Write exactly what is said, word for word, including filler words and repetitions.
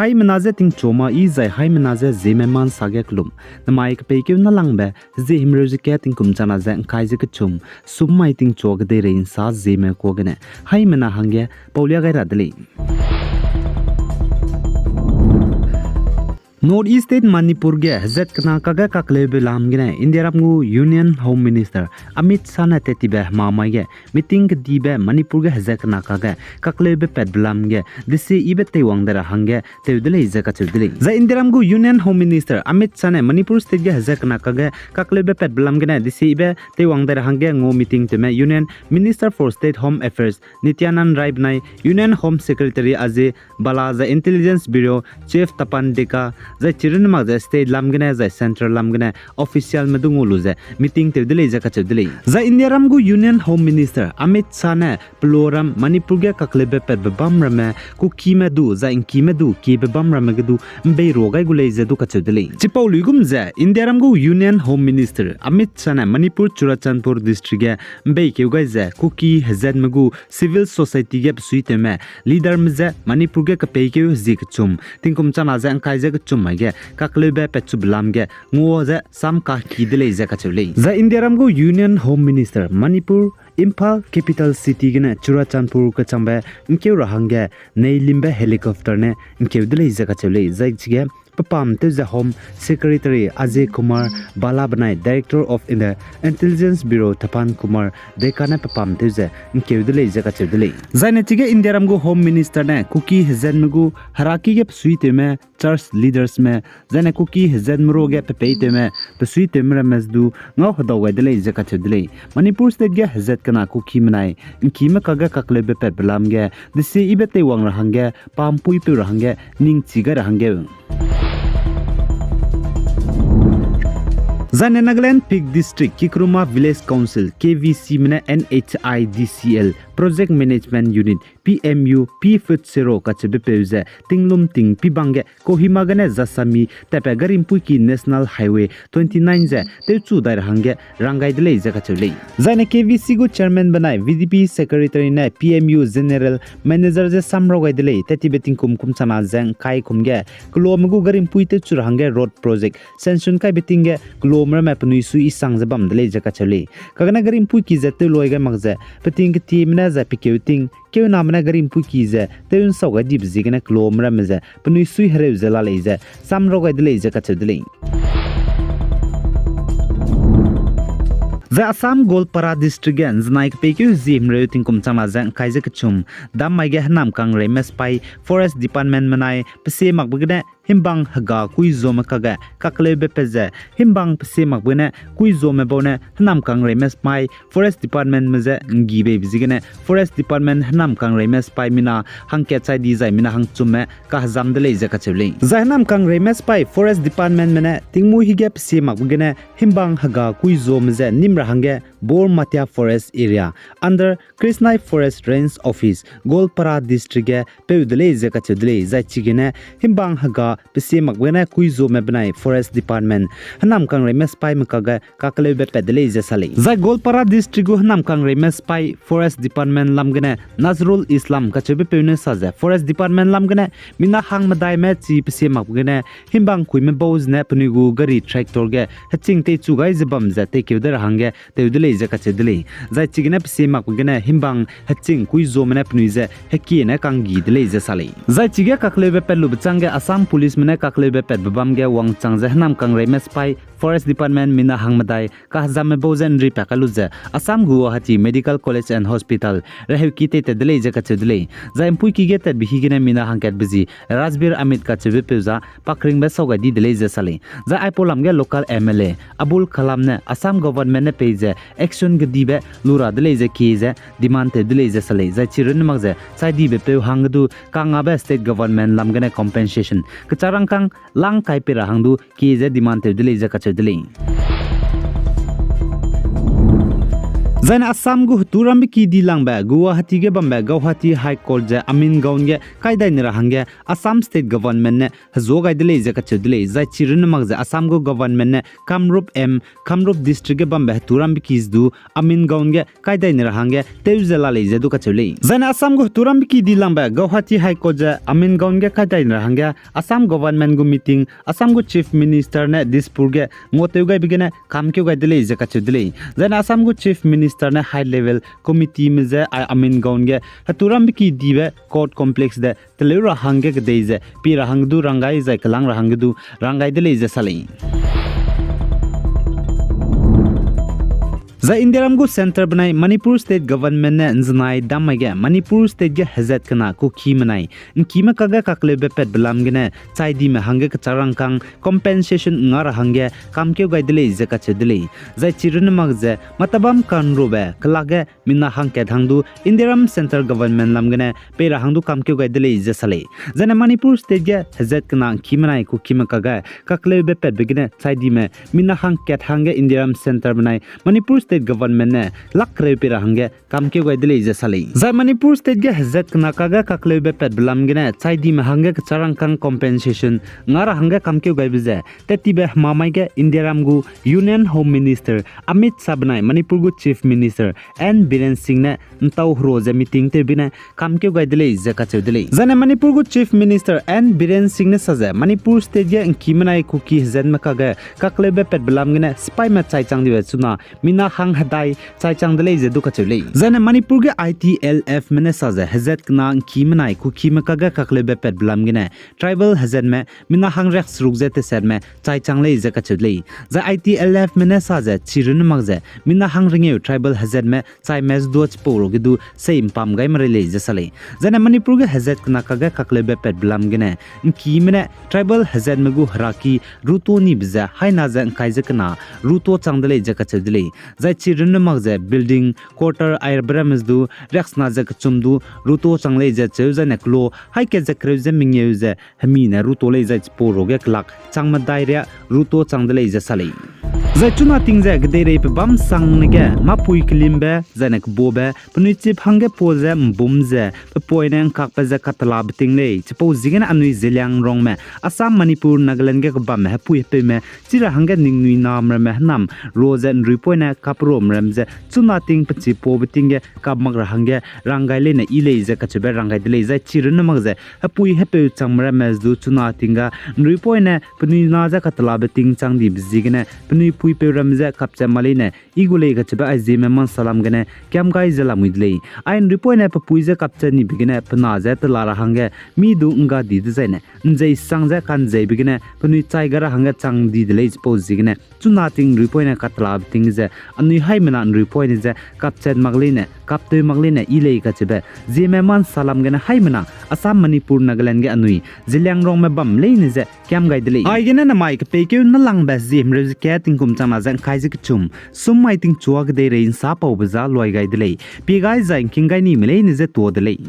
Haimena je tingchua ma i zai haimena je Zeme ma nsa ge kelum. Namai kepeikeu nâlangbe, zie himreu ze ka tingkum chana ze ngkai ze kechum, sum mai tingchua kedeirei nsa Zeme kuâ gene, haimena hangge paulia gai ra de lei. North East State Manipur ge hezat kena kage kakleube lam gene Indiaram gu Union Home Minister Amit Shah ne tettibe hemamai ge meeting kedibe Manipur ge hezat kena kage kakleube patbe lam ge desie yibe teiwang dai ra hangge tew de lei ze kacheu de lei. Zai Indiaram gu Union Home Minister Amit Shah ne Manipur State ge hezat kena kage kakleube patbe lam gene desie yibe teiwang dai ra hangge ngua meeting tewme Union Minister for State Home Affairs Nityanand Rai benai Union Home Secretary Ajay Bhalla zai Intelligence Bureau Chief Tapan Deka zai chirunne mak ze state lam gene zai central lam gene officialme du ngua lu ze meeting tew de lei ze kacheu de lei. Zai Indiaram gu Union Home Minister Amit Shah ne peloram Manipur ge kakleube patbe bam ramme Kukime du zai ngkime du kiebe bam ramme ge du mbei rua gai gu lei ze du kacheu de lei. Chipau luigum ze Indiaram gu Union Home Minister Amit Shah ne Manipur Churachandpur District ge mbeikeu gai ze Kuki hezatme gu civil society ge besuitewme leaderme je Manipur ge kepeikeu hezie kechum tingkum chana ze ngkai ze kechum mai ge kakleube patchube lam ge ngua ze sam kaki de lei ze kacheu lei. Zai Indiaram gu Union Home Minister Manipur Imphal Capital City gene Churachandpur kechangbe ngkeu ra hangge neilimbe helicopter ne ngkeu de lei ze kacheu lei. Zai chige pepam tew ze Home Secretary Ajay Kumar Bhalla benai Director of India Intelligence Bureau Tapan Kumar Deka ne pepam tew ze ngkeu de lei ze kacheu de lei. Zaine chige Indiaram gu Home Minister ne Kuki hezatme gu heraki ge besuitewme church leadersme, zaine Kuki hezatme ruage pepeitewme, besuitewme ramme du ngau hedau gai de lei ze kacheu de lei. Manipur State ge hezat kena Kukime nai ngkime kage kakleube patbe lam ge desie yibe teiwang ra hangge pampuipeu ra hangge ningchi gai ra hangge Zaine Nagaland Phek District Kikruma Village Council, K V Cme ne N H I D C L Project Management Unit, P M U, P Fut Sero kacheubepeu ze tinglum ting pibang ge Kohima gene Jasami tatbe garimpuiki National Highway twenty nine ze tewchu dai ra hangge rang gai de lei ze kacheu lei. Zaine K V C gu chairman benai V D P secretary ne P M U general manager ze samrau gai de lei, tattibe tingkum kum chana ze ngkai kum ge keloame gu garimpui tewchu ra hangge road project sanction kaibe ting ge keloame ramme penui sui isang ze bam de lei ze kacheu lei. Kagane garimpuiki ze tewloi gai mak ze peting ketieme ne zai pekeu ting keuname ne garimpuiki ze tew nsau gai dibe ziegene keloame ramme ze penui sui hereu ze la lei ze samrau gai de lei ze kacheu de lei. Zai Assam Goalpara District ge nzenai kepeikeu hezie himreu tingkum changna ze ngkai ze kechum dam mai ge hênamkang reime sipai Forest Departmentme nai pesie makbe gene himbang hega kuizome kage kakleube pat ze himbang pesie makbe gene kuizome bau ne hênamkang reime sipai Forest Departmentme je nggi beibe ziegene Forest Department hênamkang reime sipai mina hangkat chai di zai mina hangchumme kahezam de lei ze kacheu lei. Zai hênamkang reime sipai Forest Departmentme ne tingmuî hige pesie makbe gene himbang hega kuizome je nîm ra hangge Bormatia Forest Area under Krishnai Forest Range Office, Goalpara District ge peu de lei ze kacheu de lei. Zai chigene himbang hega pesie makbe gene kuizome benai Forest Department hênamkang reime sipaime kage kakleube pat de lei ze sa lei. Zai Goalpara District gu hênamkang reime sipai Forest Department lam gene Nazrul Islam kacheubepeu ne sa ze Forest Department lam gene mina hangmedaime chi pesie makbe gene himbang kuime bau zene penui gu gari tractor ge heching teichu gai ze bam ze teikeu de ra hangge tew de lei ze kacheu de lei. Zai chigene pesie makbe gene himbang heching kuizome ne penui je hekiene kanggi de lei ze sa lei. Zai chige kakleube pat lube chângge Assam Policeme ne kakleube patbe bâm ge wangchang ze hênamkang reime sipai Forest Department mina hangmedai kahezamme bau je nri pa kai lu ze Assam Guwahati Medical College and Hospital reheuki teitat de lei ze kacheu de lei. Zai mpuiki ge tatbe higene mina hangkatbe zi Rajbir Amit kacheubepeu za pakringbe sau gai di de lei ze sa lei. Zai aipau lam ge local M L A Abul Kalam ne Assam government ne pei ze action gedibe lu ra de lei ze kie ze demand tew de lei ze sa lei. Zai chirunne mak ze chai dibepeu hangge du kangabe state government lam gene compensation kecharangkâng lang kai pei ra hang du kie ze demand tew de lei ze kacheu de lei. Zaine Assam gu hetu rambe ki dilangbe Guwahati ge bambe Guwahati High Court ze Amin Gaon ge kaidai ne ra hangge Assam State Government ne hezuâ gai de lei ze kacheu de lei. Zai chi runne mak ze Assam gu government ne Kamrup M, Kamrup District ge bambe hetu rambe ki ze du Amin Gaon ge kaidai ne ra hangge tew ze la lei ze du kacheu lei. Zaine Assam gu hetu rambe ki dilangbe Guwahati High Court ze Amin Gaon ge kaidai ne ra hangge Assam government gu meeting Assam gu Chief Minister ne Dispur ge nguatew gaibe gene kamkeu gai de lei ze kacheu de lei. Zaine Assam gu Chief Minister ne high level committeeme je ai Amin Gaon ge hetu rambe ki dibe court complex de teleu ra hangge kedei ze pie ra hangge du ranggai zai kelang ra hangge du ranggai de lei ze sa lei. Zai Indiaram gu centre benai Manipur State Government ne nzenai dam mai ge Manipur State ge hezat kena Kuki menai ’ngkime kage kakleube patbe lam gene chaidime hangge kechâk rangkâng compensation ’nga ra hangge kamkeu gai de lei ze kacheu de lei. Zai chi runne mak ze matabam kanrobe kelak ge mina hangkat hang du Indiaram centre government lam gene pei ra hang du kamkeu gai de lei ze sa lei. Zaine Manipur State ge hezat kena ’ngkime nai Kukime kage kakleube patbe gene chaidime mina hangkat hangge Indiaram centre benai Manipur State government ne lak kereu pei ra hangge kamkeu gai de lei ze sa lei. Zai Manipur State ge hezat kena kage kakleube patbe lam gene chaidime hangge kechâk rangkâng compensation ’nga ra hangge kamkeu gaibe ze tettibe hemamai ge Indiaram gu Union Home Minister Amit Shah benai Manipur gu Chief Minister N Biren Singh ne ’ntau hero ze meeting tewbe ne kamkeu gai de lei ze kacheu de lei. Zaine Manipur gu Chief Minister N Biren Singh ne sa ze Manipur State ge ’ngkime nai Kuki hezatme kage kakleube patbe lam gene sipaime chaichang dibe chuna mina hang hedai chaichang de lei ze du kacheu lei. Zaine Manipur ge I T L Fme ne sa ze hezat kena ’ngkime nai Kukime kage kakleube patbe lam gene tribal hezatme mina hang riakseruk ze tesatme chaichang lei ze kacheu de lei. Zai I T L Fme ne sa ze chi runne mak ze mina hang rengeu tribal hezatme chaime ze du chipau ruage du sei ’mpam gai merei lei ze sa lei. Zaine Manipur ge hezat kena kage kakleube patbe lam gene ’ngkime ne tribal hezatme gu heraki ruto nibe ze haina ze ’ngkai ze kena ruto chang de lei ze kacheu de lei. Zai chi runne mak ze building, quarter aibe ramme ze du riaksena ze kechum du ruto chang lei ze cheu zaine kelo haî kat ze kereu ze mengeu ze hemi ne ruto lei zai chipau ruage kelak chang medai riâ ruto chang de lei ze sa lei. Zai chuna ting ze kedeireibe bâm sangne ge mâpui kelimbe zaine kebobe penui chip hangge pua ze ’mbum ze pe poine ’ngkakbe ze katelabe ting lei. Chipau ziegene anui Zeliangrongme, Assam, Manipur, Nagaland ge kebamme hepui hepeume chi ra hangge ningnui name ramme hênam ru ze ’nruipoine kaperame ram ze chuna ting pechipaube ting ge kap mak ra hangge ranggai leine yi lei ze kacheube ranggai de lei. Zai chi runne mak ze hepui hepeu changme ramme ze du chuna ting ga ’nruipoine penui na ze katelabe ting chang dibe ziegene penui puipeu ram ze kapchat mak leine yi gu lei kacheube aizieme mansalam gene kiam gai ze lamui de lei. Ai ’nruipoine pe pui ze kapchat nibe gene pe na ze tela ra hangge mi du ’ngga di dezaine ’njeisang ze ka'njeibe gene penui chai ga ra hangge chang di de lei. Chipau ziegene chuna ting ’nruipoine katelabe ting ze anui haimena ’nruipoine ze kapchat mak leine, kaptew mak leine yi lei kacheube zieme mansalam gene haimena Assam, Manipur, Nagaland ge anui Zeliangrongme bam leine ze kiam gai de lei. Aigene namai kepeikeu nâlangbe ziemreu ze kat tingkum changna ze ’ngkai ze kechum, sum mai tingchua kedeirei ’nsapaube za luai gai de lei. Pie gai zai ’ngking gai nime leine ze tuâ de lei.